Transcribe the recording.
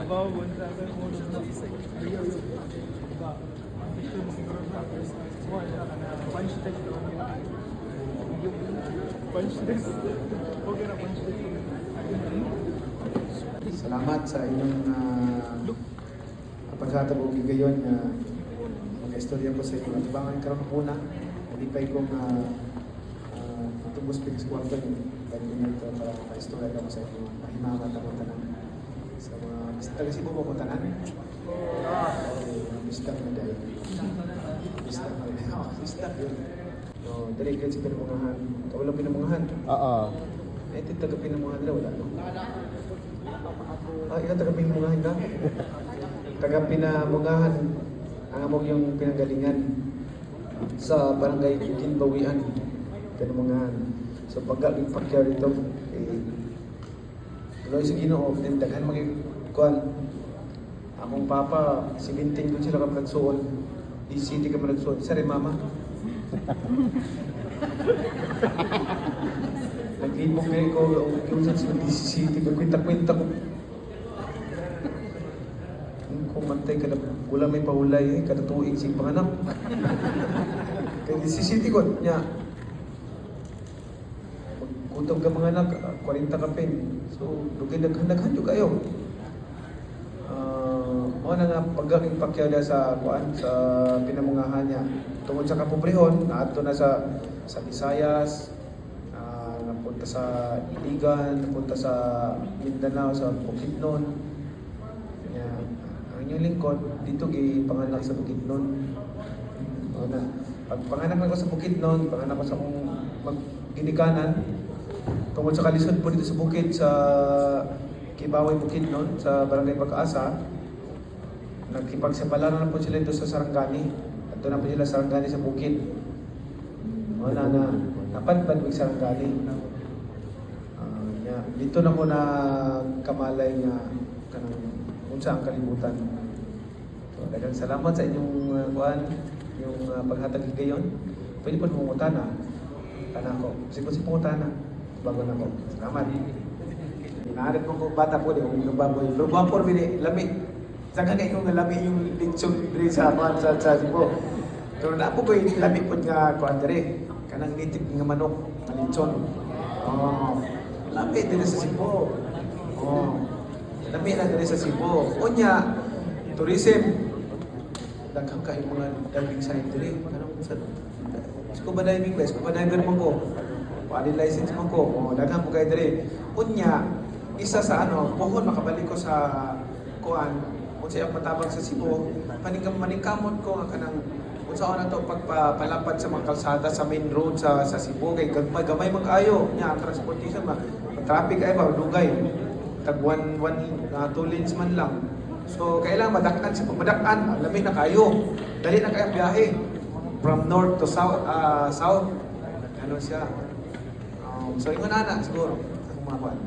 Salamat sa inyong paghatag og higayon nga mag-istorya ko sa inyo. At bangan karon una, nalipay kong tubos pig sa kwarto niyo. Dahil ko nito para makaistorya ko sa inyo. Pahimamat ako tanan. Sa mga taga Cebu mo ko tanan? Okay, bistak na dahil. Bistak na dahil. Oh, bistak yun. No, dali ka sa pinamungahan. Kawalang pinamungahan. Oo. Eh, ito taga pinamungahan nila, wala, no? Ah, ikaw taga pinamungahan ka? Taga pinamungahan, ang amog yung pinanggalingan sa barangay Ginbawian, Pinamungahan. So pagka pagkyaw dito, eh, tuloy sa Ginoo, then daghan magikuan. Akong papa, 17 kun sila ka nagsuon. Di city ka nagsuon. Sa rin mama. Naglibog kayo ko, yung sa city, kwenta-kwenta ko. Kung mantay kada wala may pahulay eh, kada tuig sig panganak. Kay si city ko nya. Kutob ka mga anak, 40 ka pin. So, dugay daghan-daghan jud kayo. Mao na nga paggaking Pacquiao sa kuan sa pinamungahan niya. Tungod sa kapobrehon, naadto na sa Visayas, napunta sa Iligan, napunta sa Mindanao, sa Bukidnon. Nya, ang inyong lingkod dito gipanganak sa Bukidnon. Mao na. Pag panganak na ko sa Bukidnon, panganak ko sa akong magginikanan, tungod sa kalisod po dito sa bukid sa Kibawe Bukidnon sa Barangay Pag-asa, nagkipagsapalaran na po sila dito sa Sarangani. At doon na po sila sa Sarangani sa bukid. Mao na na napadpad mig Sarangani. Ah, nya, dito na ko na kamalay nga kanang unsa ang kalibutan. So, daghang salamat sa inyong kuan, yung paghatag higayon. Pwede po mangutana. Tana ko. Sige po si pangutana. Bago na ko. Salamat. Inaarit ko ko bata po di ko ng baboy. Pero gwapo rin lami. Saka kay kung lami yung lechon diri sa kuan sa Cebu. Pero na po ko lami po nga kuan diri. Kanang native nga manok, nga lechon. Oh. Lami diri sa Cebu. Oh. Lami na diri sa Cebu. Unya, tourism. Daghang kayo mga diving site diri. Kanang sa scuba diving ba? Scuba diver man ko. Pwede license man ko. Oh, daghan po kayo diri. Unya, isa sa ano, pohon makabalik ko sa kuan, unsa ang patabang sa Cebu, paningkam maningkamot ko nga kanang unsa na to pagpalapad sa mga kalsada sa main road sa Cebu kay gagmay gamay man kaayo nya ang transportation ba, traffic ay ba dugay, tag one one two lanes man lang, so kailangan madak-an sa madak-an lami na kayo, dali na kayo ang biyahe from north to south, south ano siya. So ingon ana siguro akong mga kuan.